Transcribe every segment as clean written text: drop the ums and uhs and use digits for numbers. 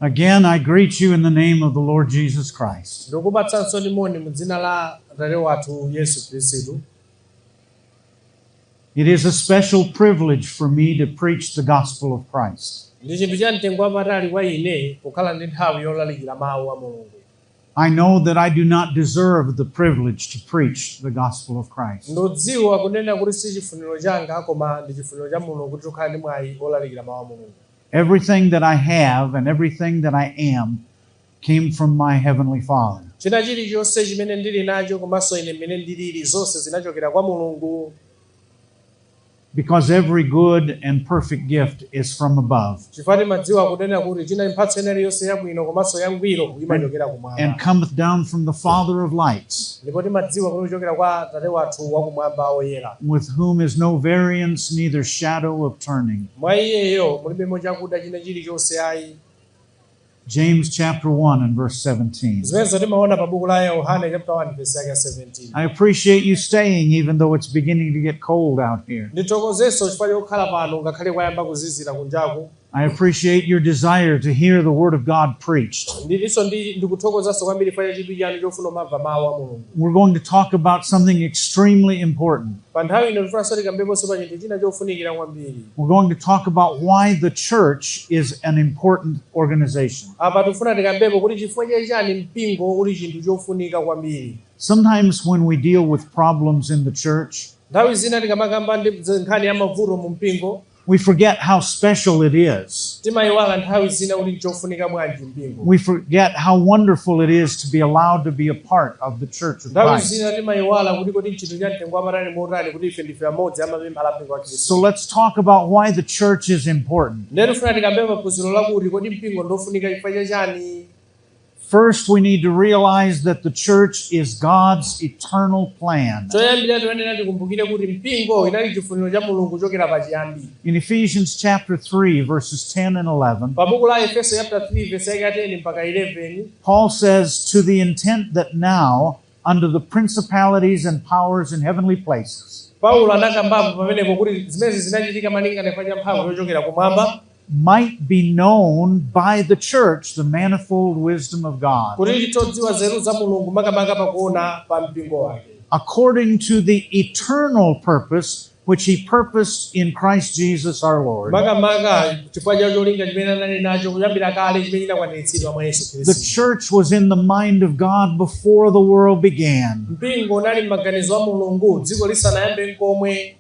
Again, I greet you in the name of the Lord Jesus Christ. Ndikupatsanso moni mu dzina la Atate wathu Yesu Khristu. It is a special privilege for me to preach the gospel of Christ. Ndi chinthu cha mtengo wapatali kwa ine kukhala ndi nthawi yolalikira mawu a Mulungu. I know that I do not deserve the privilege to preach the gospel of Christ. Ndodziwa kunena kuti si chifuniro changa, koma ndi chifuniro cha Mulungu kuti tikhala ndi mwayi olalikira mawu a Mulungu. Everything that I have and everything that I am came from my Heavenly Father. China chilichonse chimene ndili nacho komanso ine mmene ndilili, zonse zinachokera kwa Mulungu. Because every good and perfect gift is from above Chifukwa timadziwa kunena kuti china mphatso ina iliyonse yabwino komanso yangwiro imachokera and kumwamba cometh down from the Father of lights, ndipo timadziwa kuti kuchokera kwa Tate wathu wakumwamba oyera, with whom is no variance, neither shadow of turning. Mwa iyeyo mulibemo chakuda china chilichonse ayi. James chapter 1 and verse 17. Zimenezo timaona pa buku la Yohane chapter 1 verse yake ya 17. I appreciate you staying even though it's beginning to get cold out here. Ndithokozenso chifukwa chokhala pano ngakhale kwayamba kuzizira kunjaku. I appreciate your desire to hear the Word of God preached. Ndilinso ndikuthokozanso kwambiri chifukwa cha chidwi chanu chofuna kumamva mawu a Mulungu. We're going to talk about something extremely important. Pa nthawi ino tifunanso tikambeponso pa chinthu china chofunikira kwambiri. We're going to talk about why the church is an important organization. Apa tifuna tikambepo kuti chifukwa chachani mpingo uli chinthu chofunika kwambiri. Sometimes when we deal with problems in the church, Nthawi zina tikamakamba ndi nkhani ya mavuto mu mpingo, we forget how special it is. Timayiwala nthawi zina kuti nchofunika bwanji mpingo. We forget how wonderful it is to be allowed to be a part of the church of Nthawi Christ. zina timayiwala kuti kodi nchinthu cha mtengo wapatali motani kuti ife ndife amodzi amamembala a mpingo wa Khristu. So let's talk about why the church is important. Ndiye tifuna tikambe paphunziro lakuti kodi mpingo ndofunika chifukwa chachani. First, we need to realize that the church is God's eternal plan. Choyambira tiyenera tikumbukire kuti mpingo inali chifuniro cha Mulungu kuchokera pachiyambi. In Ephesians chapter 3, verses 10 and 11, Pa buku la Efeso chapter 3 verse yake ya 10 mpaka 11, Paul says, "To the intent that now, under the principalities and powers in heavenly places, Paulo anakambapo pamenepo kuti zimenezi zinachitika malinga ndi cha mphamvu yochokera kumwamba, might be known by the church the manifold wisdom of God, kuti titodziwa nzeru za Mulungu makamaka pakuona pa mpingo wake, according to the eternal purpose which he purposed in Christ Jesus our Lord." Makamaka chifukwa cha cholinga chimene anali nacho kuyambira kale chimene chinakwaniritsidwa mwa Yesu The Khristu. church was in the mind of God before the world began. Mpingo unali m'maganizo a Mulungu dziko lisanayambe nkomwe.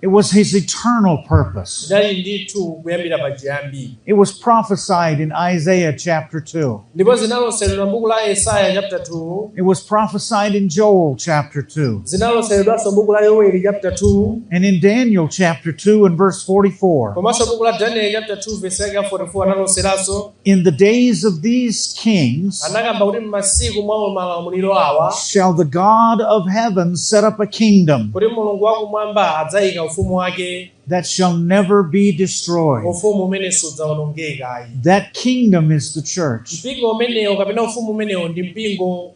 It was his eternal purpose. Zinali ndithu kuyambira pachiyambi. It was prophesied in Isaiah chapter 2. Ndipo zinaloseredwa m'buku la Yesaya chapter 2. It was prophesied in Joel chapter 2. Zinaloseredwanso m'buku la Yoweli chapter 2. And in Daniel chapter 2 and verse 44. Komanso buku la Daniel chapter 2 verse yake ya 44 analoseranso. "In the days of these kings Anakamba kuti m'masiku mwa malamuliro awa, shall the God of heaven set up a kingdom kuti Mulungu wakumwamba adzayika ufumu wake that shall never be destroyed." ufumu umene sudzawonongeka ayi. That kingdom is the church. Mpingo umenewo kapena ufumu umenewo ndi mpingo.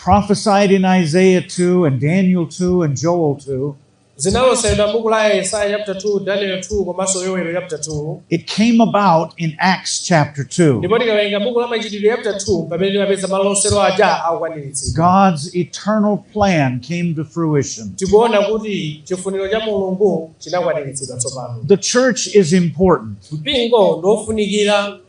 Prophesied in Isaiah 2 and Daniel 2 and Joel 2. Zinaloseredwa m'buku la Yesaya chapter 2, Daniel 2 komanso Yoweli chapter 2. It came about in Acts chapter 2. Ndipo tikawerenga buku la Machitidwe chapter 2 pamene timapeza malosero aja akukwaniritsidwa. God's eternal plan came to fruition. Tikuona kuti chifuniro cha Mulungu chinakwaniritsidwa tsopano. The church is important Mpingo ndiofunikira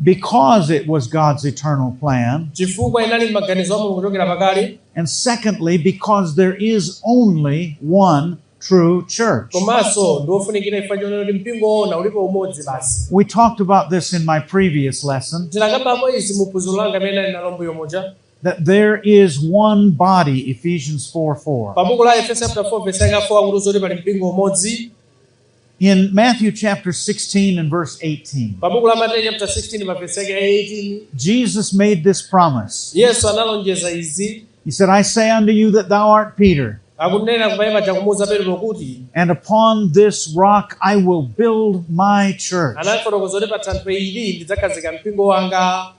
because it was God's eternal plan. chifukwa inali m'maganizo a Mulungu kuchokera pakale. And secondly, because there is only one true church. Komanso ndiofunikira chifukwa chonena kuti mpingo woona ulipo umodzi basi. We talked about this in my previous lesson, Tinakambapo izi mu phunziro langa limene linalo mbuyo muja, that there is one body, Ephesians 4:4. Pa buku la Efeso chapter 4 verse yake 4 akuti zoti pali mpingo umodzi. In Matthew chapter 16 and verse 18, Pa buku la Mateyu chapter 16 pa verse yake 18, Jesus made this promise. Yesu analonjeza izi. He said, "I say unto you that thou art Peter, Akunena kumene paja kumuwuza Petro kuti, and upon this rock I will build my church, anafotokoza kuti pa thanthwe ili ndidzakhazika mpingo wanga,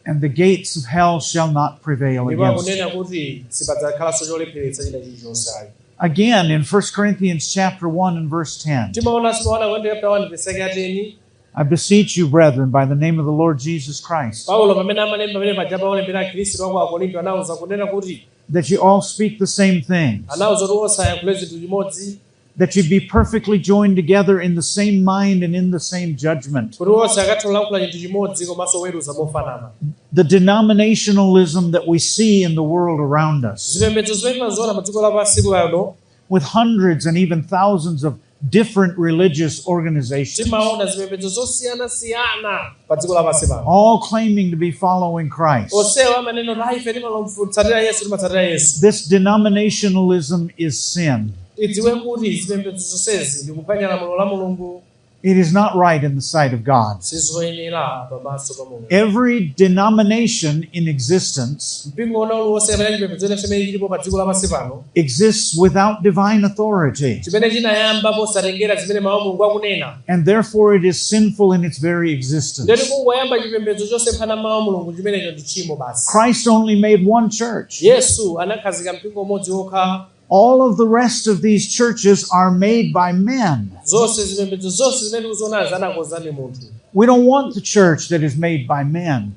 and the gates of hell shall not prevail ndipo against it." akunena kuti sipadzakhalanso cholepheretsa china chilichonse ayi. Again, in 1 Corinthians chapter 1 and verse 10, Timaonanso pa 1 Korinto chapter 1 verse yake ya 10, I beseech you, brethren, by the name of the Lord Jesus Christ, Paulo pamene amalemba pamene paja paolembera akhristu aku Akorinto anawuza kunena kuti that you all speak the same things, anawuza kuti onse ayankhule zinthu chimodzi, that you be perfectly joined together in the same mind and in the same judgment. Kuti onse akathe kulankhula chinthu chimodzi komanso kuweruza mofanana. The denominationalism that we see in the world around us, Zipembedzo zimene timaziona pa dziko lapansi pano, with hundreds and even thousands of different religious organizations, timaona zipembedzo zosiyanasiyana pa dziko lapansi pano, all claiming to be following Christ. Onsewa amanena kuti ife timatsatira Yesu, timatsatira Yesu. This denominationalism is sin. Tidziwe kuti zipembedzo zonsezi ndi kuphwanya lamulo la Mulungu. It is not right in the sight of God. Sizoyenera pamaso pa Mulungu. Every denomination in existence Mpingo una uliwonse kapena chipembedzo china chimene chilipo pa dziko lapansi pano exists without divine authority, chimene chinayamba posatengera zimene mawu a Mulungu akunena, and therefore it is sinful in its very existence. Ndeti kungoyamba chipembedzo chosemphana mawu a Mulungu chimenecho ndi tchimo basi. Christ only made one church. Yesu anakhazika mpingo umodzi wokha. All of the rest of these churches are made by men. Zonse zipembedzo zonse zimene tikuzionazi anakonza ndi munthu. We don't want the church that is made by men.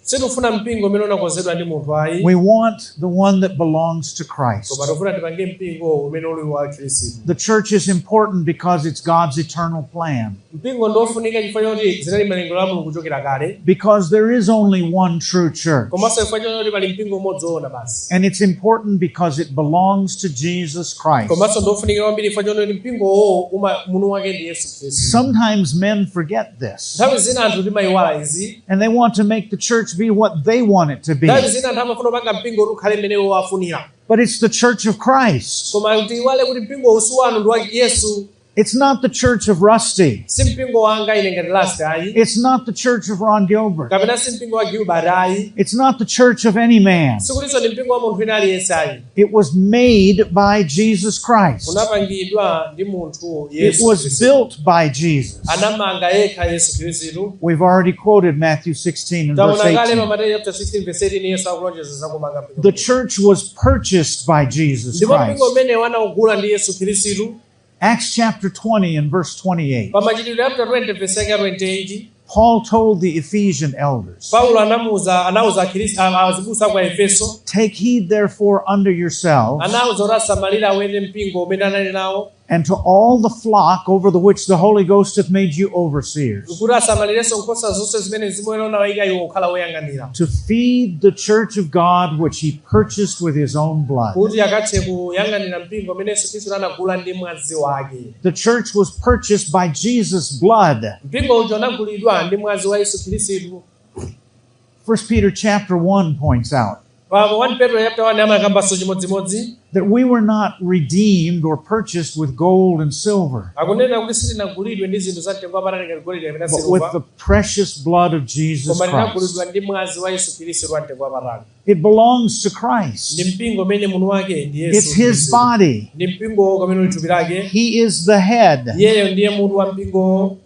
Sitifuna mpingo umene unakonzedwa ndi munthu ayi. We want the one that belongs to Christ. Koma tifuna tipange mpingo umene uli wa Khristu. The church is important because it's God's eternal plan. Mpingo ndiofunika chifukwa choti zinali malingaliro a Mulungu kuchokera kale. Because there is only one true church. Komanso chifukwa choti pali mpingo umodzi woona basi. And it's important because it belongs to Jesus Christ. Komanso ndiofunika kwambiri chifukwa choti mpingowo mutu wake ndi Yesu Khristu. Sometimes men forget this. Nthawi zina anthu timayiwala izi. And they want to make the church be what they want it to be. Nthawi zina anthu amafuna kupanga mpingo kuti ukhale mmene iwo afunira. But it's the church of Christ. Koma tiyiwale kuti mpingo si wanu ndi wa Yesu. It's not the church of Rusty. Si mpingo wanga ine ngati Rusty ayi. It's not the church of Ron Gilbert. Kapena si mpingo wa Gilbert ayi. It's not the church of any man. Sikutinso ndi mpingo wa munthu wina aliyense ayi. It was made by Jesus Christ. Unapangidwa ndi munthu It Yesu was Khristu. built by Jesus. Anamanga yekha Yesu Khristu. We've already quoted Matthew 16 and verse Taona kale pa 18. Mateyu chapter 16 verse 18 Yesu akulonjeza za kumanga mpingo. The church was purchased by Jesus Ndipo mpingo Christ. umene wanaugula ndi Yesu Khristu. Acts chapter 20 and verse 28. Pa Machitidwe chapter 20 verse yake 28. Paul told the Ephesian elders, Paulo anamuuza anauza Akhristu azibusa kwa Efeso. Take heed therefore unto yourselves Anauza kuti asamalire awete mpingo umene anali nawo. and to all the flock over the which the Holy Ghost hath made you overseers, Kuti asamalirenso nkhosa zonse zimene Mzimu Woyera unawayika iwo kukhala woyang'anira. to feed the church of God which he purchased with his own blood. Kuti akathe kuyang'anira mpingo umene Yesu Khristu anagula ndi mwazi wake. The church was purchased by Jesus' blood. Mpingo uja unagulidwa ndi mwazi wa Yesu Khristu. 1 Peter chapter 1 points out Pa 1 Petro chapter 1 amakambanso chimodzimodzi. that we were not redeemed or purchased with gold and silver, Akunena kuti sitinagulidwe ndi zinthu za mtengo wapatali ngati golide kapena but with siliva, the precious blood of Jesus koma Christ. tinagulidwa ndi mwazi wa Yesu Khristu wa mtengo wapatali. It belongs to Ndi Christ. mpingo umene mutu wake ndi Yesu It's his Khristu. body. Ndi mpingo kamene uli thupi lake. He is the head. Iyeyo ndiye mutu wa mpingo.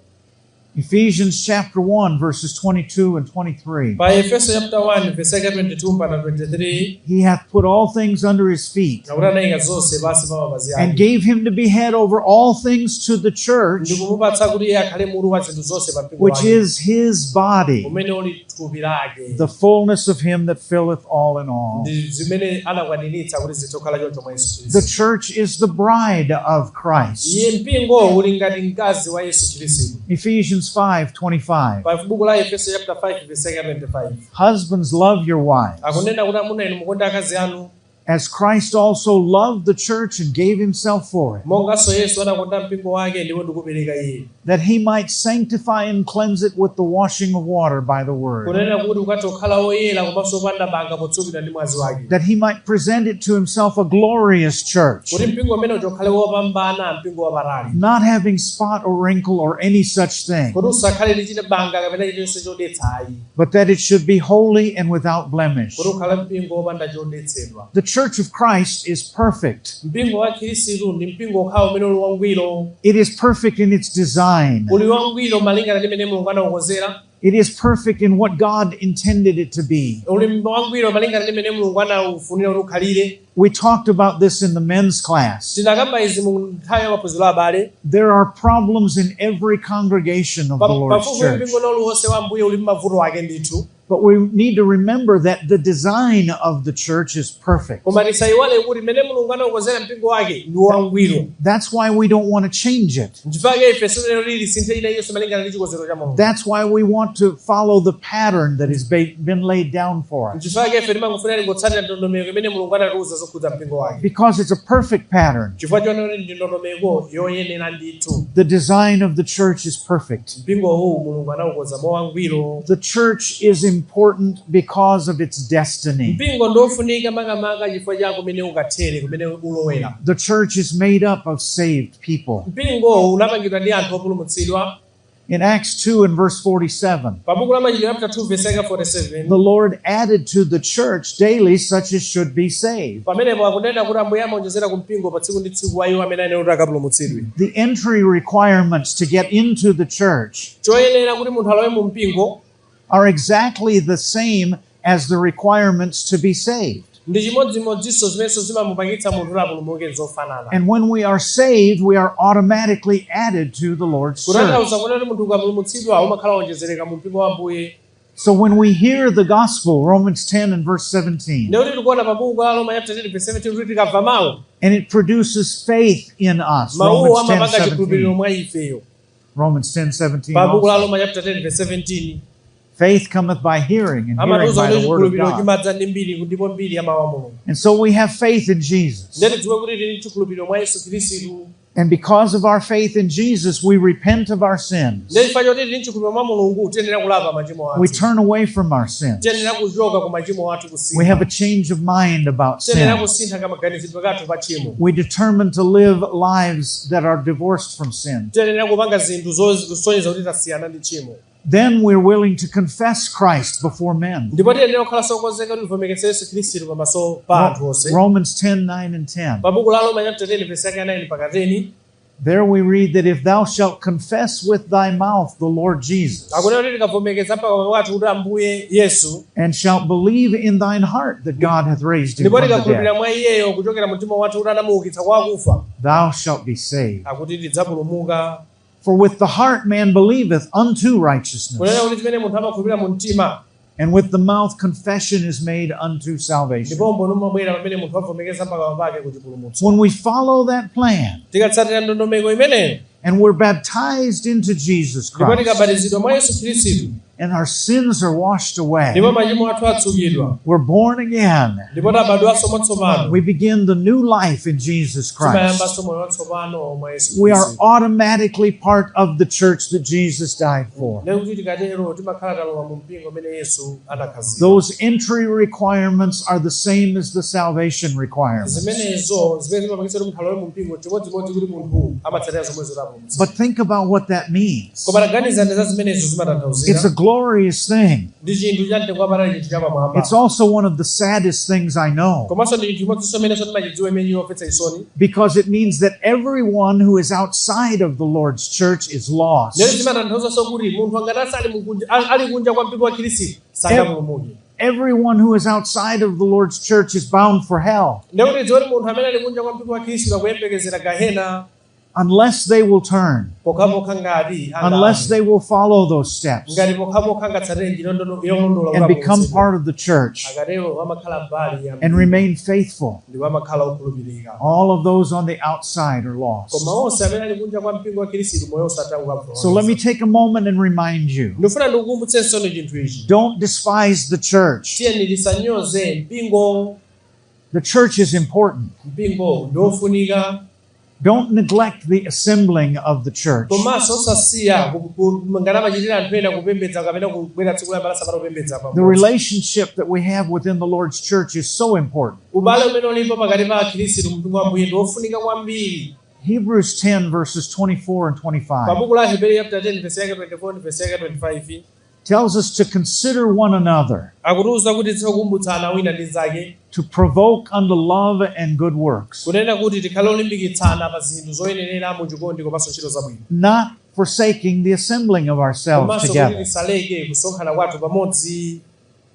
Ephesians chapter 1 verses 22 and 23. Pa Efeso chapter 1 verse yake 22 mpaka 23. He hath put all things under his feet Nakuti anayika zonse pansi pa mapazi and ake. gave him to be head over all things to the church, Ndikumupatsa kuti iye akhale mutu wa zinthu zonse pa mpingo which wake, is his body, umene uli thupi lake. the fullness of him that filleth all in all. Ndi zimene anakwaniritsa kuti zithe kukhala choncho mwa Yesu The Khristu. church is the bride of Christ. Iye mpingo uli ngati mkazi wa Yesu Khristu. Ephesians 5:25. Pa buku la Efeso chapter 5 verse yake 25. Husbands, love your wives, Akunena kuti amuna inu mukonde akazi anu, as Christ also loved the church and gave himself for it, monganso Yesu anakonda mpingo wake ndipo ndikupereka iye, that he might sanctify and cleanse it with the washing of water by the word, kunena kuti ukathe kukhala woyera komanso wopanda banga potsukidwa ndi mwazi wake, that he might present it to himself a glorious church, kuti mpingo umene uja ukhale wopambana, mpingo wapatali, not having spot or wrinkle or any such thing, kuti usakhale ndi chine banga kapena chilichonse chodetsa ayi, but that it should be holy and without blemish. Kuti ukhale mpingo wopanda chodetsedwa. The church of Christ is perfect. Mpingo wa Khristu ndi mpingo okhawo umene uli wangwiro. It is perfect in its design. Uli wangwiro malingana ndi mmene Mulungu anawukonzera. It is perfect in what God intended it to be. Uli wangwiro malingana ndi mmene Mulungu anawufunira kuti ukhalire. We talked about this in the men's class. Tinakamba izi mu nthawi ya maphunziro abale. There are problems in every congregation of the Lord's Pafupi church. mpingo uliwonse wa Ambuye uli mavuto ake ndithu. But we need to remember that the design of the church is perfect. Koma tisayiwale kuti mmene Mulungu anawukonzera mpingo wake ndi wangwiro. That's why we don't want to change it. Nchifukwa ife sitinene kuti lisinthe ina iliyonse malingana ndi chikonzero cha Mulungu. That's why we want to follow the pattern that has been laid down for us. Nchifukwa ife timangofuna tingotsatira ndondomeko imene Mulungu anatiuza zokhudza mpingo wake. Because it's a perfect pattern. Chifukwa chonena kuti ndi ndondomeko yoyenera ndithu. The design of the church is perfect. Mpingo uwu Mulungu anawukonza mowangwiro. The church is important because of its destiny. Mpingo ndiofunika makamaka chifukwa cha kumene ukathere, kumene ulowera. The church is made up of saved people. Mpingo unapangidwa ndi anthu opulumutsidwa. In Acts 2 and verse 47, Pa buku la Machitidwe chapter 2 verse 47, the Lord added to the church daily such as should be saved. Pamenepo akunena kuti Ambuye amaonjezera ku mpingo pa tsiku ndi tsiku wa iwo amene ayenera kuti akapulumutsidwe. The entry requirements to get into the church Choyenera kuti munthu alowe mu mpingo are exactly the same as the requirements to be saved. Ndi chimodzimodzinso zimenso zimamupangitsa munthu kuti apulumuke zofanana. And when we are saved, we are automatically added to the Lord's church. Kutanthauza kunena kuti munthu ukapulumutsidwa umakhala wonjezereka mu mpingo wa Ambuye. So when we hear the gospel, Romans 10 and verse 17, Ndikuti tikuona pa buku la Roma chapter 10 verse 17 kuti tikamva mawu, and it produces faith in us. Mawuwo Romans 10, amapanga chikhulupiriro 17. mwa ifeyo. Romans 10, 17. Pa buku la Also. Roma chapter 10 verse 17, Faith cometh by hearing, and hearing amatiuza by kuti the word of chikhulupiriro God. chimadza ndi mbiri ndipo mbiri ya mawu a Mulungu. And so we have faith in Jesus. Ndiye tidziwe kuti tili ndi chikhulupiriro mwa Yesu Khristu. And because of our faith in Jesus, we repent of our sins. Ndiye chifukwa choti tili ndi chikhulupiriro mwa Mulungu tiyenera kulapa machimo We athu. turn away from our sins. Tiyenera kuchoka ku machimo athu We kusintha. have a change of mind about Tiyenera sin. kusintha kamaganizidwe kathu pa tchimo. We determine to live lives that are divorced from sin. Tiyenera kupanga zinthu zosonyeza kuti tasiyana ndi tchimo. Then we're willing to confess Christ before men. Ndipo tiyenera kukhala sokonzeka kuti tivomekeze Yesu Khristu pamaso pa anthu onse. Romans 10, 9 and 10. Pa buku la Roma chapter 10 verse yake 9 mpaka 10, There we read that if thou shalt confess with thy mouth the Lord Jesus akunena kuti tikavomekeza pakamwa pathu kuti Ambuye Yesu, and shalt believe in thine heart that God hath raised him ndipo from the tikakhulupirira dead, mwa iyeyo kuchokera mtima wathu kuti anamuukitsa kwa akufa, thou shalt be saved. akuti tidzapulumuka. For with the heart man believeth unto righteousness, Kunena kuti chimene munthu amakhulupirira mu mtima, and with the mouth confession is made unto salvation. ndipo umboni umabwera pamene munthu avomekeza pakamwa pake kuti pulumutso. When we follow that plan Tikatsatira ndondomeko imeneyo, and we're baptized into Jesus ndipo Christ tikabatizidwa mwa Yesu Khristu, and our sins are washed away, ndipo machimo athu atsukidwa, we're born again. ndipo tabadwanso mwatsopano, We begin the new life in Jesus Christ. timayambanso moyo watsopano mwa Yesu We are Khristu. automatically part of the church that Jesus died for. Ndikuti tikatero timakhala talowa mu mpingo umene Yesu anakhazika. Those entry requirements are the same as the salvation requirements. Zimenezo zimene zimapangitsa kuti munthu alowe mu mpingo chimodzimodzi kuti munthu amatsatira zomwe zotapulumutsa. But think about what that means. Koma taganizani za zimenezo It's a zimatanthauzira. glorious thing. Ndi chinthu cha mtengo wapatali, chinthu chapamwamba. It's also one of the saddest things I know, Komanso ndi chinthu chimodzinso chimenenso timachidziwa imene yomvetsa chisoni. because it means that everyone who is outside of the Lord's church is lost. Ndero zimatanthauzanso kuti munthu angati asali ali kunja kwa mpingo wa Khristu sangapulumuke. Everyone who is outside of the Lord's church is bound for hell Ndekuti dziwe kuti munthu amene ali kunja kwa mpingo wa Khristu akuyembekezera gahena unless they will turn, pokhapokha ngati unless they will follow those steps ngati pokhapokha angatsatire njira yolondola and become kuti part of the church akatero amakhala mbali ya and remain faithful. ndipo amakhala okhulupirika. All of those on the outside are lost. Koma onse amene ali kunja kwa mpingo wa Khristu moyo osatha ukapulumutsa. So let me take a moment and remind you, Ndifuna ndikukumbutsenso chinthu ichi. don't despise the church. Tiyeni tisanyoze mpingo. The church is important. Mpingo ndiofunika. Don't neglect the assembling of the church. Komanso osasiya ngati amachitira anthu ena kupembedza kapena kubwera tsiku la sabata kupembedza The pamodzi. relationship that we have within the Lord's church is so important. Ubale umene ulipo pakati pa akhristu mpingo wa Ambuye ndiofunika kwambiri. Hebrews 10 verses 24 and 25 Pa buku la Hebrew chapter 10 verse yake 24 ndi verse yake 25 tells us to consider one another, akutiuza kuti tikukumbutsana wina ndi nzake, to provoke unto love and good works, kunena kuti tikhale olimbikitsana pa zinthu zoyenerera mu chikondi komanso ntchito zabwino, not forsaking the assembling of ourselves Komanso kuti together, tisaleke kusonkhana kwathu pamodzi,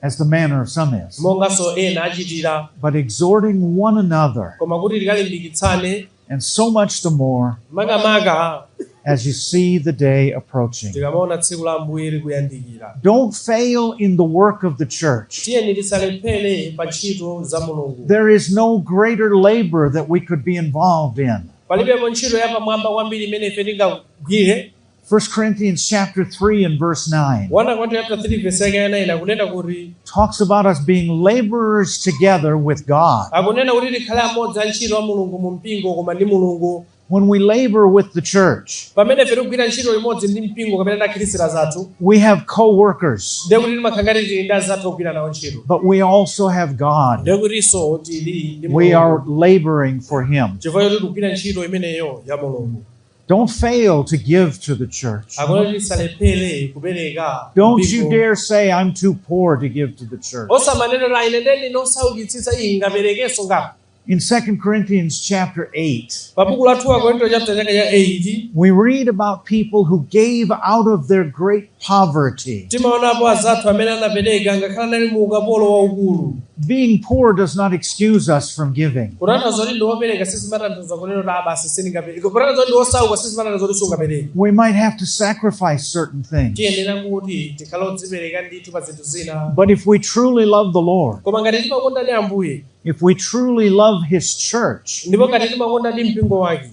as the manner of some is, monganso ena achitira, but exhorting one another, koma kuti tikalimbikitsane, and so much the more makamaka as you see the day approaching. tikamaona tsiku la Ambuye likuyandikira. Don't fail in the work of the church. Tiyeni tisalephere pa ntchito za Mulungu. There is no greater labor that we could be involved in. Palibepo ntchito yapamwamba kwambiri imene ife tingagwire. 1 Corinthians chapter 3 and verse 9 1 Korinto chapter 3 verse yake ya 9 akunena kuti, talks about us being laborers together with God. Akunena kuti tikhale amodzi a ntchito a Mulungu mu mpingo koma ndi Mulungu. When we labor with the church, Pamene ife tikugwira ntchito limodzi ndi mpingo kapena ndi akhristu zathu, we have co-workers, ndiye kuti timakhala ngati tili ndi azathu ogwira nawo ntchito, but we also have God. ndiye kutinso tili ndi We are Mulungu, laboring for Him. chifukwa choti tikugwira ntchito imeneyo ya Mulungu. Don't fail to give to the church. Akunena kuti tisalephere kupereka Don't you mpingo. dare say, "I'm too poor to give to the church." Osamanenera ine ndeni nosaukitsitsa iyi ngaperekenso ngapo. In 2 Corinthians chapter 8, Pa buku la 2 Korinto chapter chake cha 8, we read about people who gave out of their great poverty. Timaonapo azathu amene anapereka ngakhale anali mu ukapolo waukulu. Being poor does not excuse us from giving. Kutanthauza kuti ndi wopereka sizimatanthauza kunena kuti abasi sindingapereke. Kutanthauza kuti ndi wosauka sizimatanthauza kuti sungapereke. We might have to sacrifice certain things. Tiyenera kuti tikhale odzipereka ndithu pa zinthu zina. But if we truly love the Lord, Koma ngati timakonda ndi Ambuye, if we truly love His church, ndipo ngati timakonda ndi mpingo wake,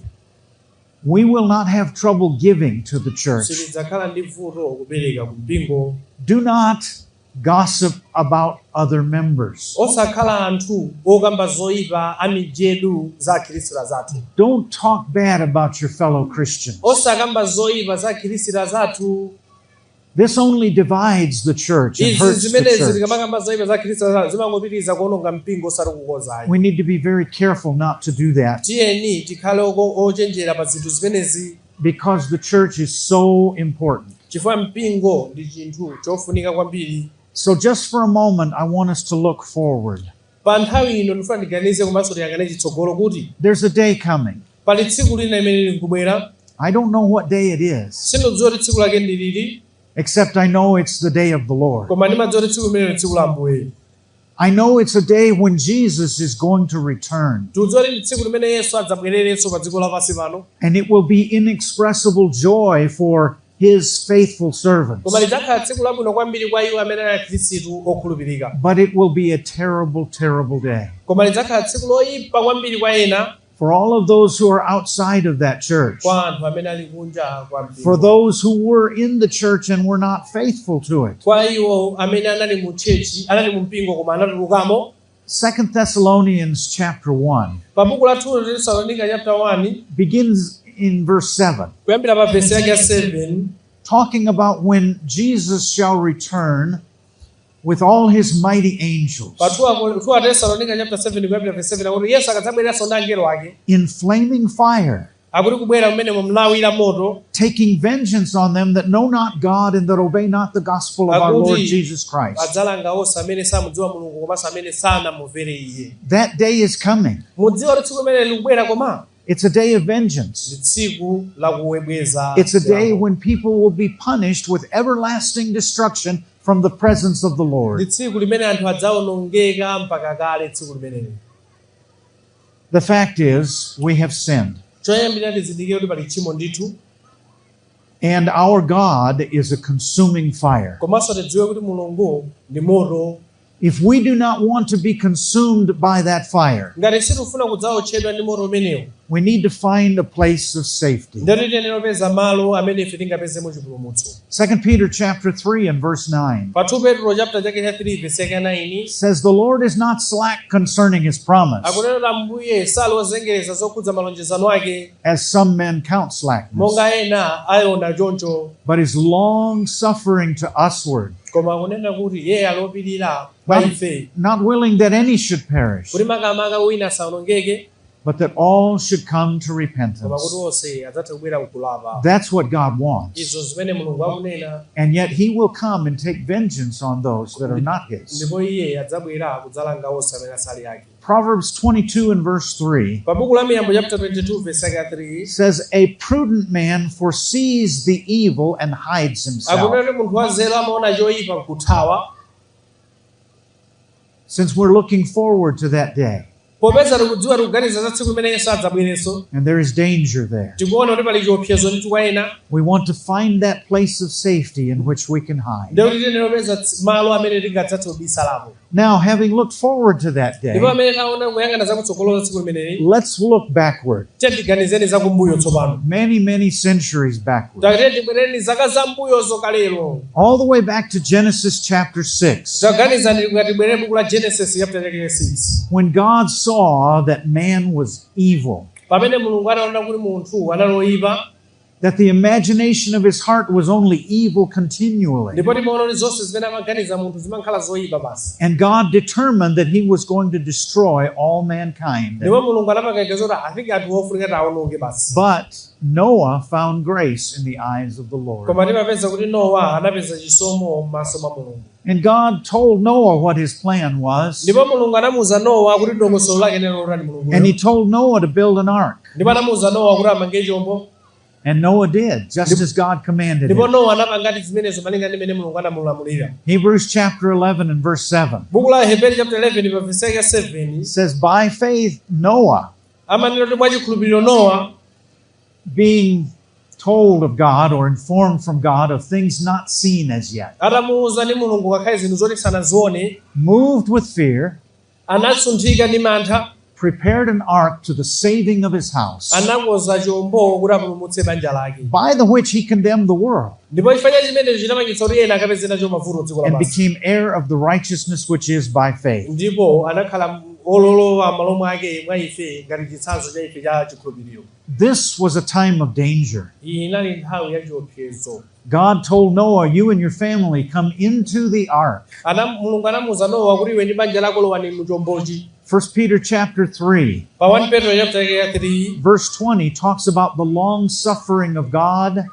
we will not have trouble giving to the church. Sitidzakhala ndi vuto kupereka ku mpingo. Do not gossip about other members. Osakhala anthu okamba zoyipa a mijedu za akhristu zathu. Don't talk bad about your fellow Christians. Osakamba zoyipa za akhristu zathu. This only divides the church and Izi hurts the zimenezi church. tikamakamba zoyipa za akhristu zathu zimangopitiriza kuononga mpingo osati kukonzayo. We need to be very careful not to do that, Tiyeni tikhale ochenjera pa zinthu zimenezi, because the church is so important. Chifukwa mpingo ndi chinthu chofunika kwambiri. So just for a moment, I want us to look forward. Pa nthawi ino ndifuna ndiganize komanso tiyang'ane chitsogolo kuti There's a day coming. Pali tsiku lina limene likubwera. I don't know what day it is, Sindidziwa kuti tsiku lake ndi liti, except I know it's the day of the Lord. Koma ndimadziwa kuti tsiku limenelo ndi tsiku la Ambuye. I know it's a day when Jesus is going to return, Tikudziwa kuti ndi tsiku limene Yesu adzabwererenso pa dziko lapansi pano, and it will be inexpressible joy for His faithful servants. Koma lidzakhala tsiku labwino kwambiri kwa iwo amene ali akhristu okhulupirika. But it will be a terrible, terrible day Koma lidzakhala tsiku loyipa kwambiri kwa ena, for all of those who are outside of that church, kwa anthu amene ali kunja kwa for mpingo, those who were in the church and were not faithful to it. kwa iwo amene anali mu chechi, anali mu mpingo koma anatulukamo. 2 Thessalonians chapter 1 Pa buku la 2 Tesalonika chapter 1, begins in verse 7, kuyambira pa vesi yake ya 7, talking about when Jesus shall return with all his mighty angels pa 2 Tesalonika chapter 7 kuyambira verse 7 akuti Yesu akadzabweranso ndi angelo ake, in flaming fire, akuti kubwera kumene mlawira moto, taking vengeance on them that know not God and that obey not the gospel of our Akuti Lord Jesus Christ. Adzalanga onse amene samudziwa Mulungu komanso amene sanamumvere iye. That day is coming. Mudziwa kuti tsiku limene likubwera koma It's a day of vengeance. Ndi tsiku lakuwebweza It's a day chilango. when people will be punished with everlasting destruction from the presence of the Lord. Ndi tsiku limene anthu adzawonongeka mpaka kale tsiku limeneli. The fact is, we have sinned. Choyambirira tizindikire kuti pali tchimo ndithu. And our God is a consuming fire. Komanso tidziwe kuti Mulungu ndi moto. If we do not want to be consumed by that fire, Ngati sitifuna kudzaotchedwa ndi moto umenewu, we need to find a place of safety. Ndiye tiyenera kupeza malo amene ife tingapezemo chipulumutso. 2 Peter chapter 3 and verse 9 Pa 2 Petro chapter chake cha 3 verse yake 9 says, "The Lord is not slack concerning his promise, akunena kuti Ambuye sali wozengereza zokhudza malonjezano ake, as some men count slackness, monga ena aona choncho, but is long suffering to usward, koma akunena kuti iye alopirira kwa ife, not willing that any should perish, kuti makamaka wina asawonongeke, But that all should come to Koma kuti repentance. onse adzathe kubwera kukulapa. That's what God wants. Izo zimene Mulungu akunena. And yet he will come and take vengeance on those that are not his. Ndipo iye adzabwera kudzalanga onse amene asali ake. Proverbs 22 and verse 3 Pa buku la Miyambo chapter 22 verse yake ya 3 says, "A prudent man foresees the evil and hides himself." Akunena kuti munthu wanzeru amaona choyipa nkuthawa. Since we're looking forward to that day, Popeza tikudziwa tikuganiza za tsiku limene Yesu adzabwerenso, and there is danger there, tikuona kuti pali chiopsezo ndithu kwa ena, we want to find that place of safety in which we can hide. ndiye kuti tiyenera kupeza malo amene tingadzathe kubisalapo. Now, having looked forward to that day, Ndipo amene taona kuyang'ana zakutsogolo za tsiku limeneli, let's look backward, tiye tiganizeni zakumbuyo tsopano. Many, many centuries backward, Takatiye tibwereni zaka zambuyozo kalelo. All the way back to Genesis chapter 6, Taganizani ngati tibwerere buku la Genesis chapter 6, when God saw that man was evil, pamene Mulungu anaona kuti munthu anali oyipa, that the imagination of his heart was only evil continually. Ndipo timaona kuti zonse zimene amaganiza munthu zimakhala zoyipa basi. And God determined that he was going to destroy all mankind. Ndipo Mulungu anapanga kuti afike anthu ofunika taononge basi. But Noah found grace in the eyes of the Lord. Koma timapeza kuti Nowa anapeza chisomo m'maso mwa Mulungu. And God told Noah what his plan was. Ndipo Mulungu anamuwuza Nowa kuti dongosolo lake lero lotani Mulunguyo. And he told Noah to build an ark. Ndipo anamuwuza Nowa kuti amange chombo. And Noah did, just as God commanded Ndipo him. Nowa anapangati zimenezo malinga ndi mmene Mulungu anamulamulira. Hebrews chapter 11 and verse 7 Buku la Hebrew chapter 11 pa verse yake 7 says, "By faith Noah, amanena kuti mwa chikhulupiriro Nowa, being told of God or informed from God of things not seen as yet, atamuwuza ndi Mulungu ngakhale zinthu zoti sanazione, moved with fear, anasunthika ndi mantha, prepared an ark to the saving of his house, anakonza chombo kuti apulumutse banja lake, by the which he condemned the world ndipo chifukwa cha chimenecho chinapangitsa kuti ena akapeze nacho mavuto dziko and lapansi, became heir of the righteousness which is by faith." Ndipo anakhala ololowa m'malo mwake mwa ife ngati chitsanzo cha ife cha chikhulupiriro. This was a time of danger. Iyi inali nthawi ya chiopsezo. God told Noah, "You and your family come into the ark." Mulungu anamuwuza Nowa kuti iwe ndi banja lako lowani mu chombochi. 1 Peter chapter 3, Pa 1 Petro chapter ya 3, verse 20 talks about the long suffering of God,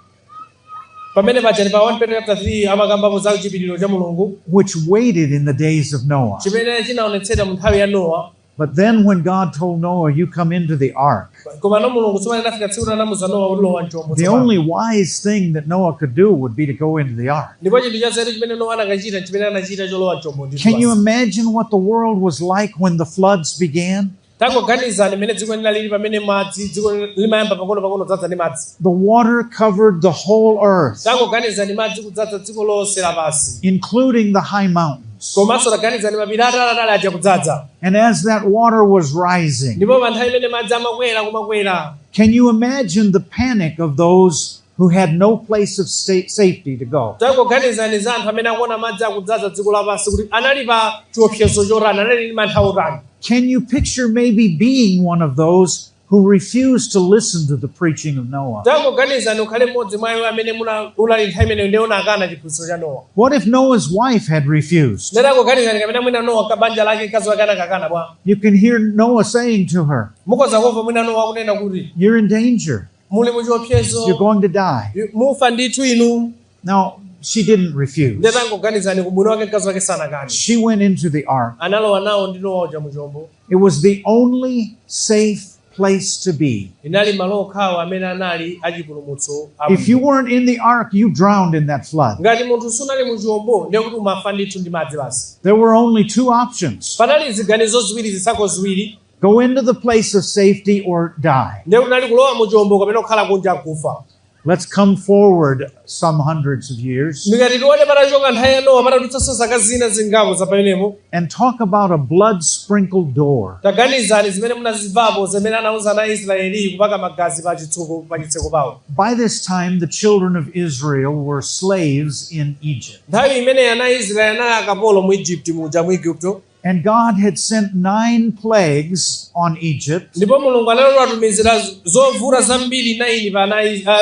pamene paja ndi pa 1 Petro chapter 3 amakambapo za chipiriro cha Mulungu, which waited in the days of Noah. Chimene chinaonetsedwa mu nthawi ya Nowa. But then when God told Noah, "You come into the ark," Koma Mulungu tsopano anafika tsiku anamuwuza Nowa kuti lowa mchombo the tsopano. only wise thing that Noah could do would be to go into the ark. Ndipo chinthu chanzeru chimene Nowa anakachita chimene anachita cholowa mchombo ndithu Can you basi. Imagine what the world was like when the floods began? Tangoganizani mmene dziko linalili pamene madzi dziko limayamba pang'ono-pang'ono kudzaza ndi madzi. The water covered the whole earth, Tangoganizani madzi kudzaza dziko lonse lapansi, including the high mountains. Komanso taganizani mapiri ataliatali aja kudzaza. And as that water was rising, Ndipo pa nthawi imene madzi amakwera kumakwera, can you imagine the panic of those who had no place of safety to go? Tangoganizani za anthu amene akuona madzi akudzaza dziko lapansi kuti anali pa chiopsezo chotani, anali ndi mantha otani. Can you picture maybe being one of those who refused to listen to the preaching of Noah? Tangoganizani ukhale mmodzi mwa iwo amene unali nthawi imeneyo ndiye unakana chiphunzitso cha Nowa. What if Noah's wife had refused? Ndiye tangoganizani kapena mwina Nowa banja lake mkazi wake anakakana bwa. You can hear Noah saying to her, Mukhoza kumva mwina Nowa akunena kuti, "You're in danger. Muli mu chiopsezo. You're going to die." Mufa ndithu inu. Now, she didn't refuse. Ndiye tangoganizani kubwino wake mkazi wake sanakane. She went into the ark. Analowa nawo ndi Nowa uja mu chombo. It was the only safe place to be. Inali malo okhawo amene anali achipulumutso. If you weren't in the ark, you drowned in that flood. Ngati munthu sunali mu chombo ndiye kuti umafa ndithu ndi madzi basi. There were only two options. Panali ziganizo ziwiri zisankho ziwiri. Go into the place of safety or die. Ndiye kuti unali kulowa mu chombo kapena kukhala kunja kufa. Let's come forward some hundreds of years Ndikati tione patachoka nthawi ya Nowa patadutsanso zaka zina zingapo za pamenepo, and talk about a blood sprinkled door. Taganizani zimene munazimvapo zimene anawuza ana Israeli kupaka magazi pa chitseko pa chitseko pawo. By this time, the children of Israel were slaves in Egypt. Nthawi imeneyi ana Israeli anali akapolo mu Egypt muja mu Igupto. And God had sent 9 plagues on Egypt Ndipo Mulungu analowatumizira zovuta zambiri 9 pa ana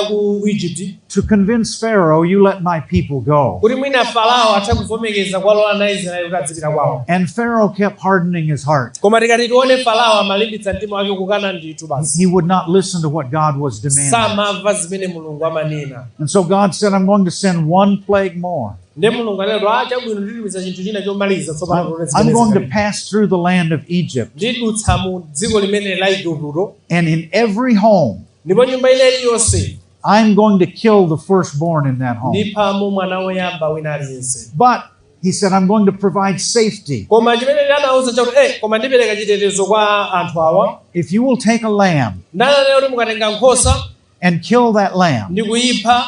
ku Egypt to convince Pharaoh, you let my people go. Kuti mwina Farao athe kuvomekeza kuwalola ana Israeli kuti adzipita kwawo. And Pharaoh kept hardening his heart. Koma tikati tione Farao amalimbitsa mtima wake kukana ndithu basi. He would not listen to what God was demanding. Samamva zimene Mulungu amanena. And so God said, I'm going to send one plague more. Ndiye Mulungu anati chabwino nditumiza chinthu china chomaliza tsopano tione I'm zimene going to zikhale. pass through the land of Egypt. Ndidutsa mu dziko limene la Igupto. And in every home, Ndipo nyumba ina iliyonse I'm going to kill the firstborn in that home. Ndiphamo mwana woyamba wina aliyense. But he said, I'm going to provide safety. Koma chimene anawuza chakuti koma ndipereka chitetezo kwa anthu awa. If you will take a lamb Ndanena kuti mukatenga nkhosa and kill that lamb ndi kuyipha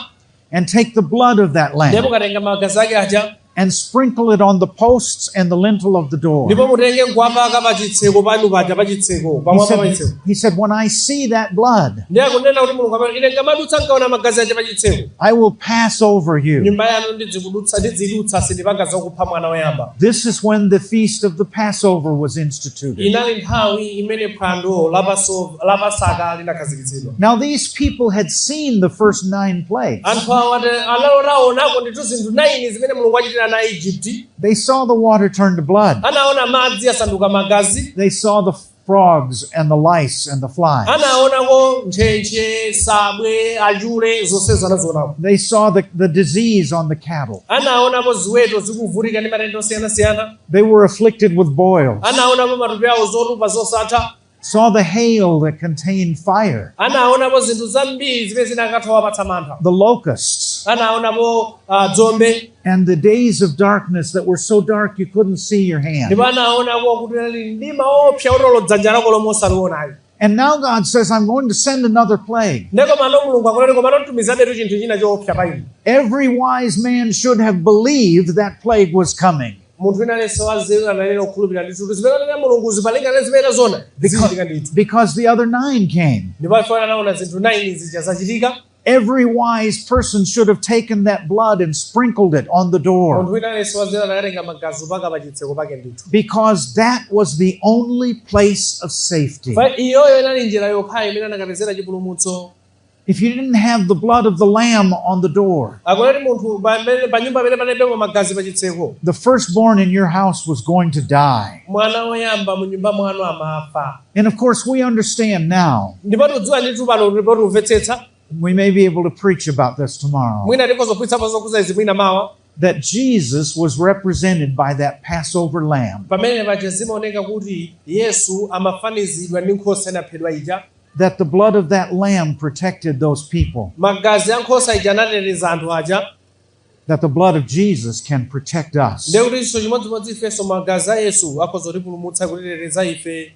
and take the blood of that ndipo lamb mukatenga magazi ake aja and sprinkle it on the posts and the lintel of the door. ndipo mutenge nkuwapaka pa chitseko panu paja pa chitseko pamwamba pa chitseko. He said, when I see that blood, Ndiye akunena kuti Mulungu amene ine nkamadutsa nkaona magazi aja pa chitseko I will pass over you. Nyumba yanu ndizikudutsa ndizidutsa sindipanga zokupha mwana woyamba. This is when the feast of the Passover was instituted. Inali nthawi imene phwando la Pasaka linakhazikitsidwa. Now these people had seen the first 9 plagues. Anthu awa analotaonako ndithu zinthu 9 zimene Mulungu achitira na Egypt. They saw the water turn to blood. Anaona madzi asanduka magazi. They saw the frogs and the lice and the flies. Anaonako ntchentche, sabwe, achule, zonsezo anazionako. They saw the disease on the cattle. Anaonapo ziweto zikuvutika ndi matenda osiyanasiyana. They were afflicted with boils. Anaonapo matupi awo zotupa zosatha. Saw the hail that contained fire. Anaonapo zinthu zambiri zimene zinakatha wapatsa mantha. The locusts. Anaonapo dzombe. And the days of darkness that were so dark you couldn't see your hand. Ndipo anaonako kuti anali mdima woopsa utolo dzanja lako lomwe osalionayo. And now God says, I'm going to send another plague. Ndipo mano Mulungu akunati komano tumizabetu chinthu china choopsa pa inu. Every wise man should have believed that plague was coming. Munthu wina aliyense wanzeru analera kukhulupirira ndithu zimene anena Mulungu zipalingana zimene zona zichitika ndithu. Because the other 9 came. Ndipo ife anaona zinthu 9 zija zachitika. Every wise person should have taken that blood and sprinkled it on the door. Munthu wina aliyense wanzeru anatenga magazi mpaka pa chitseko pake ndithu. Because that was the only place of safety. Fa iyoyo inali njira yokhayo imene anakapezera chipulumutso. If you didn't have the blood of the lamb on the door, Akunati munthu pa nyumba pamene panalibe magazi pa chitseko, the firstborn in your house was going to die. Mwana woyamba mu nyumba mwanu amafa. And of course we understand now. Ndipo tudziwa ndithu pano ndipo tumvetsetsa. We may be able to preach about this tomorrow. Mwina tikozophunzitsapo zokuza izi mwina mawa. That Jesus was represented by that Passover lamb. Pamene paja zimaoneka kuti Yesu amafanizidwa ndi nkhosa inaphedwa ija. That the blood of that lamb protected those people. Magazi a nkhosa ija anateteza anthu aja. That the blood of Jesus can protect us. Ndiye kuti chimodzimodzi ifenso magazi a Yesu akhoza kutipulumutsa kutiteteza ife.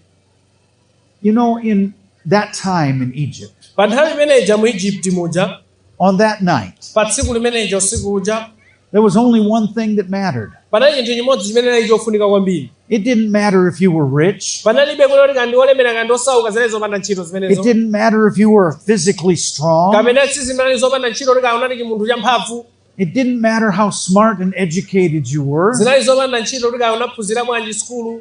You know, in that time in Egypt, Pa nthawi imeneja mu Egypt muja, on that night, pa tsiku limeneja usiku uja, there was only one thing that mattered. Panali chinthu chimodzi chimene chinali chofunika kwambiri. It didn't matter if you were rich. Panalibe kuti kandi olemera kandi osauka zimenezo zopanda ntchito zimenezo. It didn't matter if you were physically strong. Kapena si zimenezi zopanda ntchito kuti unali munthu champhamvu. It didn't matter how smart and educated you were. Zinali zopanda ntchito kuti unaphunzira bwanji sukulu.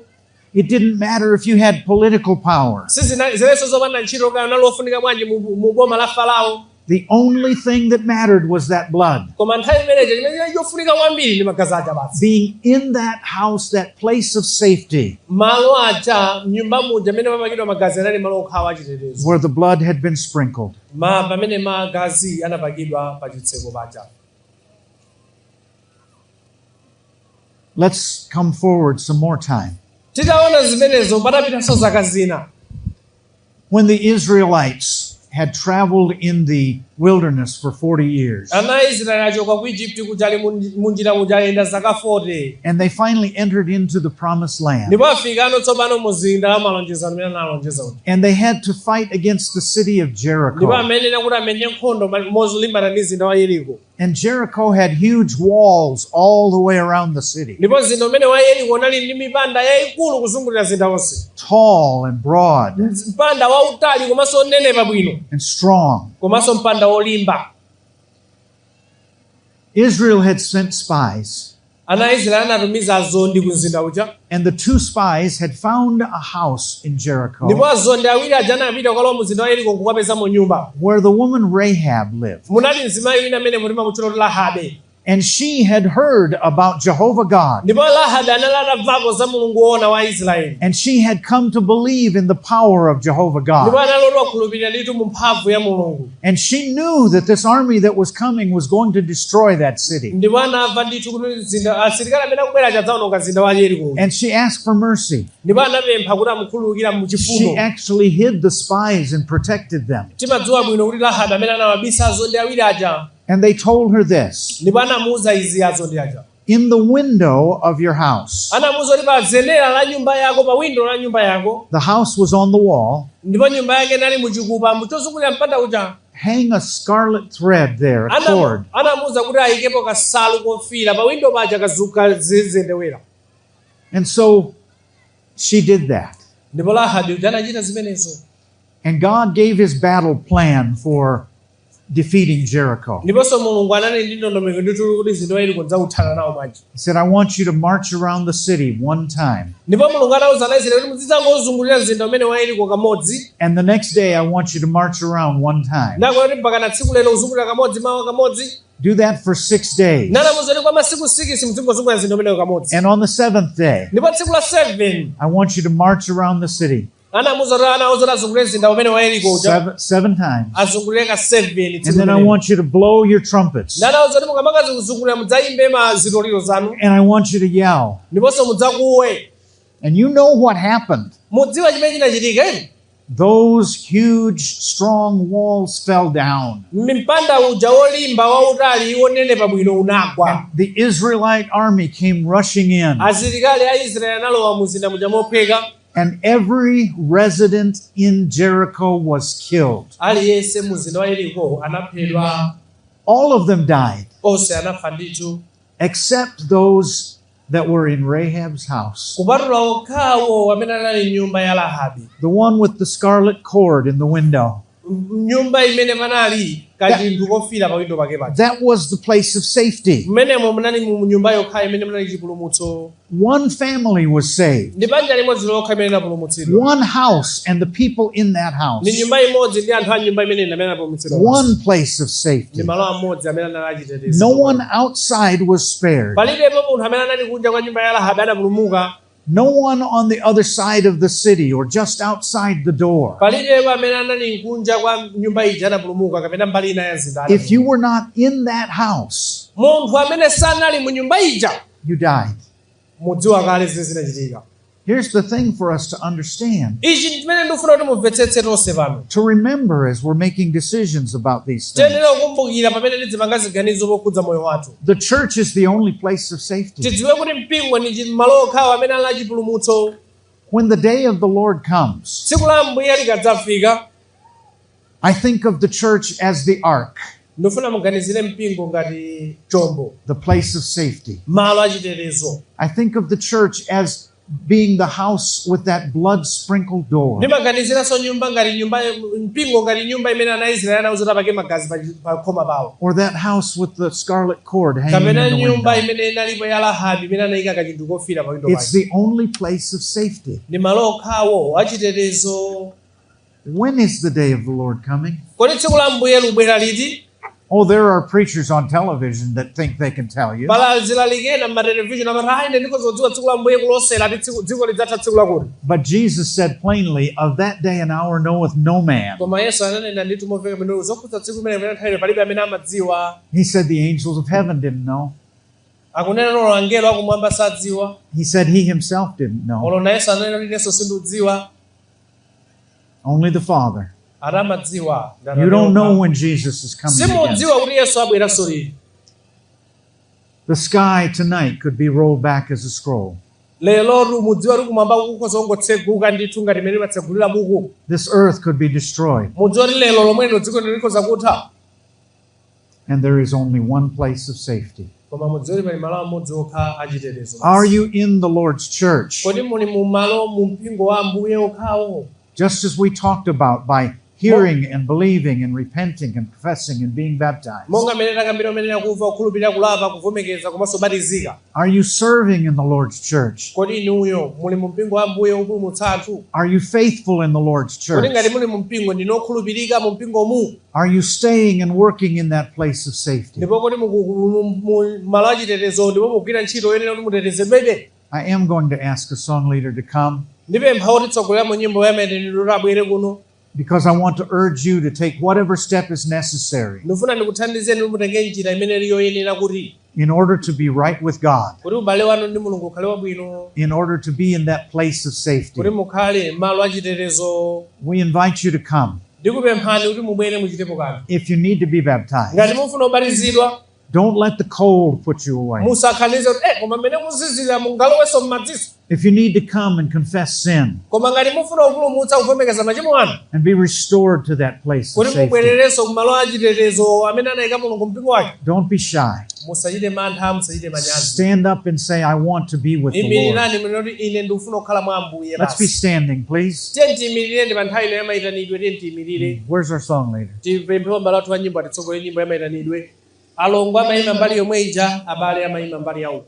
It didn't matter if you had political power. Si zinaliso zopanda ntchito kuti unali ofunika bwanji mu boma la Farao. The only thing that mattered was that blood. Koma nthawi imeneyo chimene chinali chofunika kwambiri ndi magazi aja basi. Being in that house, that place of safety. Malo aja nyumba muja amene papakidwa magazi anali malo okhawa achitetezo. Where the blood had been sprinkled. Pamene magazi anapakidwa pa chitseko paja. Let's come forward some more time. Titaona zimenezo patapitanso zaka zina. When the Israelites had traveled in the wilderness for 40 years. Ana Israeli achoka ku Egypt kuja ali munjira muja ayenda zaka 40. And they finally entered into the promised land. Ndipo afika ano tsopano muzinda wa malonjezano amene analonjeza uja. And they had to fight against the city of Jericho. Ndipo amenena kuti amenye nkhondo molimbana ndi mzinda wa Yeriko. And Jericho had huge walls all the way around the city. Ndipo mzinda umene wa Yeriko unali ndi mipanda yayikulu kuzungulira mzinda wonse. Tall and broad. Mpanda wautali komanso onenepa bwino. And strong. Komanso mpanda wolimba. Israel had sent spies. Ana a Israeli anatumiza azondi ku mzinda uja. And the two spies had found a house in Ndipo Jericho azondi awiri aja anapita kukalowa mu mzinda wa Yeriko kukapezamo nyumba. where the woman Rahab lived. Munali mzimayi wina amene mutima kutchula kuti Rahabe. And she had heard about Jehovah God. Ndipo Rahabe anali atamvapo za Mulungu woona wa Israeli. And she had come to believe in the power of Jehovah Ndipo God. anali oti wakhulupirira ndithu mu mphamvu ya Mulungu. And she knew that this army that was coming was going to destroy that city. Ndipo anamva ndithu kuti mzinda asilikali amene akubwera adzawononga mzinda wa Yeriko. And she asked for mercy. Ndipo anapempha kuti amukhululukira mu She chifundo. actually hid the spies and protected them. Timadziwa bwino kuti Rahabe amene anawabisa azondi awiri aja. And they told her this: Ndipo anamuwuza izi azondi aja. in the window of your house. Anamuwuza kuti pa zenera la nyumba yako, pa windo la nyumba yako. The house was on the wall. Ndipo nyumba yake inali muchikupa chozungulira mpanda uja. Hang a scarlet thread there, a cord. Anamuwuza kuti ayikepo kasalu kofira pa windo paja kazuka zizendewera. And so she did that. Ndipo Rahabe uja anachita zimenezo. And God gave his battle plan for defeating Jericho. Ndiponso Mulungu anali ndi ndondomeko ndithu kuti mzinda wa Yeriko ndidzauthana nawo bwanji. He said, I want you to march around the city one time. Ndipo Mulungu anawuza ana Israeli kuti muzidzangozungulira mzinda umene wa Yeriko kamodzi. And the next day, I want you to march around one time. Ndakuti mpaka tsiku lero uzungulira kamodzi, mawa kamodzi. Do that for 6 days. Nanamuwuza kuti kwa masiku 6 muzingozungulira mzinda umenewo kamodzi. And on the seventh day, Ndipo tsiku la 7 I want you to march around the city anamuwuza kuti anawuza kuti azungulire mzinda umene wa Yeriko uja. seven times. Azungulire ka 7 And tsiku then I limenelo. want you to blow your trumpets. Nanawuza kuti mukamakazungulira mudzayimbe ma zitoliro zanu. And I want you to yell. Ndiponso mudzakuwe. And you know what happened. Mudziwa chimene chinachitika eni? Those huge, strong walls fell down. Mpanda uja wolimba wautali wonenepa bwino unagwa. The Israelite army came rushing in. Asilikali a Israeli analowa muzinda muja mophweka. And every resident in Jericho was killed. Aliyense muzinda wa Yeriko anaphedwa. All of them died, Onse anafa ndithu. except those that were in Rahab's house. Kupatula okhawo amene anali nyumba ya Rahabi. The one with the scarlet cord in the window. Nyumba imene panali kachinthu kofira pa windo pake paja. That was the place of safety. Mmenemo munali mu nyumba yokha imene munali chipulumutso. One family was saved. Ndi banja limodzi lokha imene linapulumutsidwa. One house and the people in that house. Ndi nyumba imodzi ndi anthu a nyumba imene amene anapulumutsidwa. One place of safety. Ndi malo amodzi amene anali achitetezo. No one outside was spared. Palibepo munthu amene anali kunja kwa nyumba ya Rahabi anapulumuka. No one on the other side of the city or just outside the door. Palibepo amene anali kunja kwa nyumba ija anapulumuka kapena mbali ina ya mzinda. If you were not in that house, Munthu amene sanali mu nyumba ija, you died. mudziwa kale zimene zinachitika. Here's the thing for us to understand, Ichi chimene ndikufuna kuti mumvetsetse tonse pano. to remember as we're making decisions about these things. Tiyenera kukumbukira pamene tizipanga ziganizo pokhudza moyo wathu. The church is the only place of safety. Tidziwe kuti mpingo ndi malo okhawo amene ali achipulumutso. When the day of the Lord comes, Tsiku la Ambuye likadzafika, I think of the church as the ark, ndifuna muganizire mpingo ngati chombo, the place of safety. malo achitetezo. I think of the church as being the house with that blood sprinkled door. Ndimaganiziranso nyumba ngati nyumba mpingo ngati nyumba imene ana Israeli anawuza pake magazi pa khoma pawo. Or that house with the scarlet cord hanging Kapena in the nyumba window. imene inalipo ya Rahabi imene anayika kachinthu kofira pa windo It's pake. the only place of safety. Ndi malo okhawo achitetezo. When is the day of the Lord coming? Kodi tsiku la Ambuye lubwera liti? Oh, there are preachers on television that think they can tell you. Pala zilalikena m'matelevishoni amati ayi ine ndikuzodziwa tsiku la Ambuye kulosera ati dziko lidzatha tsiku lakuti. But Jesus said plainly, of that day and hour knoweth no man. Koma Yesu ananena ndithu momveka bwino zokhudza tsiku limene kapena nthawi palibe amene amadziwa. He said the angels of heaven didn't know. Akunena lolo angelo akumwamba sadziwa. He said he himself didn't know. Olo na Yesu ananena kuti inenso sindidziwa. Only the Father. Ati amadziwa. You don't know when Jesus is coming again. Simudziwa kuti Yesu abweranso liti. The sky tonight could be rolled back as a scroll. Lero mudziwa kuti kumwamba kukhoza kungotseguka ndithu ngati imene imatsegulira buku. This earth could be destroyed. Mudziwa kuti lero lomwelo dziko likhoza kutha. And there is only one place of safety. Koma mudziwa kuti pali malo amodzi okha achitetezo. Are you in the Lord's church? Kodi muli mu malo mu mpingo wa Ambuye okhawo? Just as we talked about, by Hearing and believing and repenting and professing and being baptized. Monga mmene takambira umenera kumva, kukhulupirira, kulapa, kuvomereza komanso kubatizika. Are you serving in the Lord's church? Kodi inuyo muli mu mpingo wa Ambuye upulumutsa anthu? Are you faithful in the Lord's Kodi ngati church? muli mu mpingo ndinu okhulupirika mu mpingomu? Are you staying and working in that place of safety? Ndipo kodi mu malo achitetezo ndipo mukugwira ntchito yoyenera kuti mutetezedwebe? I am going to ask a song leader to come Ndipempha otitsogolera mu nyimbo yamayitanidwe kuti abwere kuno because I want to urge you to take whatever step is necessary ndifuna ndikuthandizeni kuti mutenge njira imene ili yoyenera kuti in order to be right with God, kuti ubale wanu ndi Mulungu ukhale wabwino, in order to be in that place of safety. Kuti mukhale malo achitetezo. We invite you to come. Ndikupemphani kuti mubwere muchitepo kanthu. If you need to be baptized, Ngati mufuna kubatizidwa, don't let the cold put you away. Musakhalize kuti koma mmene kuzizira mungalowenso m'madziso. If you need to come and confess sin Koma ngati mufuna kupulumutsa kuvomereza machimo anu and be restored to that place of kuti safety, mubwererenso kumalo achitetezo amene anayika Mulungu mpingo wake, don't be shy. Musachite mantha, musachite manyazi. Stand up and say, "I want to be with the Lord." Imirirani mene kuti ine ndikufuna kukhala mwa Ambuye Let's be basi. Standing, please. Tiye tiyimirire pa nthawi ino yamayitanidwe, tiye tiyimirire. Where's our song leader? Tipemphe m'bale wathu wa nyimbo atitsogolere nyimbo yamayitanidwe. Alongo amayima mbali yomwe ija, abale amayima mbali yauko.